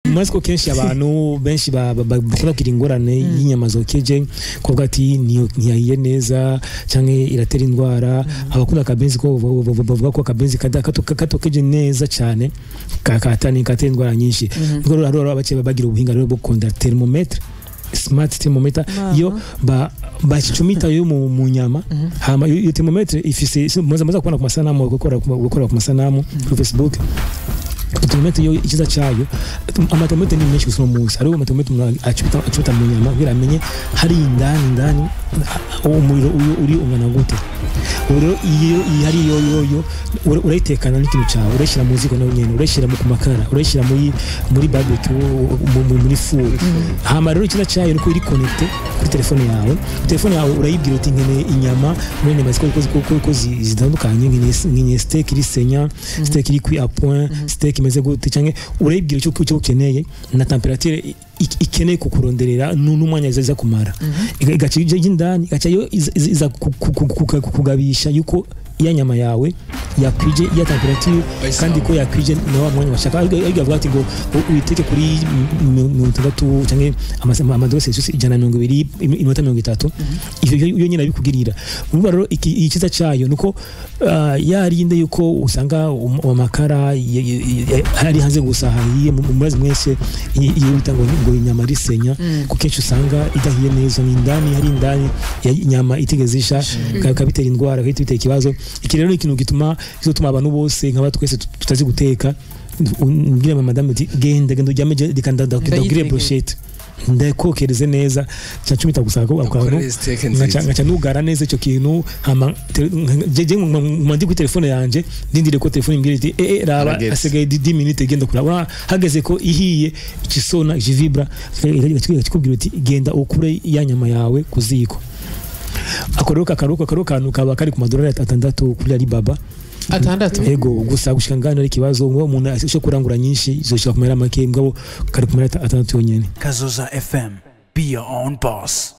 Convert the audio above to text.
Mumaze ko kenshi abantu benshi bakunda kugira ingorane y'inyama zokeje, kuvuga ati ntiyahiye neza canke iratera indwara. Abakunda akabenzi ko bavuga ko akabenzi katokeje neza cyane kakatani katera indwara nyinshi. Ubwo rero hariho abace bagira ubuhinga rero bwo gukunda thermomètre, smart thermometer, iyo bacumita yo mu nyama. Hama iyo thermomètre ifise, muza kubona ku masanamu, gukora ku masanamu kuri Facebook. Thermomètre yo, ikiza cyayo, amathermomètre ni menshi gusa uno munsi. Hariho amathermomètre umuntu acumita mu nyama kugira amenye hari indani umuriro uyu uri ungana gute. Ubu rero iyo ihari yo urayitekana n'ikintu cyawe, urayishyira mu ziko nawe nyene, urayishyira ku makara, urayishyira muri barbecue, muri four. Hama rero ikiza cyayo nuko iri connecté kuri telefone yawe. Telefone yawe urayibwira uti: "Nkeneye inyama muri inyama ziko zitandukanye, nkeneye steak iri saignant, steak iri cuit à point, steak imeze gute", canke urayibwira icyo ukeneye na température ikeneye kukuronderera n'umwanya iza kumara. Igaca ija indani, igaca yo iza kugabisha yuko iya nyama yawe yakwije iya température kandi ko yakwije na wa mwanya washaka. Ariko avuga ati ngo uyiteke kuri 60 canke amadogere Celsius 120, iminota 30. Ivyo iyo nyine abikugirira. Urumva rero ikiza cyayo nuko yarinde yuko usanga amakara ari hanze gusa hahiye. Murazi mwese iyo bita ngo inyama risenya, kuko kenshi usanga idahiye neza ni indani, hari indani inyama itigeze isha, bikaba bitera indwara, bikaba bitera ikibazo. Iki rero ni ikintu gituma kizotuma abantu bose nk'aba twese tutazi guteka, mbwira mama madame uti: "Genda, genda uryame, reka ndakugire Ndayitekeye. brochette, ndakokereze neza." Ca cumita gusa ako kantu. Ukorere steak nziza. Ngaca nugara neza icyo kintu. Hama je nguma ndi kuri telefone yanje, ndindire ko telefone imbwira iti: "Raba, Harageze." hasigaye 10 minutes, genda kuraba." Urabona, hageze ko ihiye, ikisona, ikivibra, kikubwira uti: "Genda ukure ya nyama yawe ku ziko." Ako rero akaro kantu kaba kari ku madolari 6 kuri Alibaba. 6? Ego, gusa gushika ngano ari ikibazo ngo umuntu ashobora kurangura nyinshi, izoshika ku mahera make, mugabo kari ku mahera 6 yonyene. Kazoza FM. Be your own boss.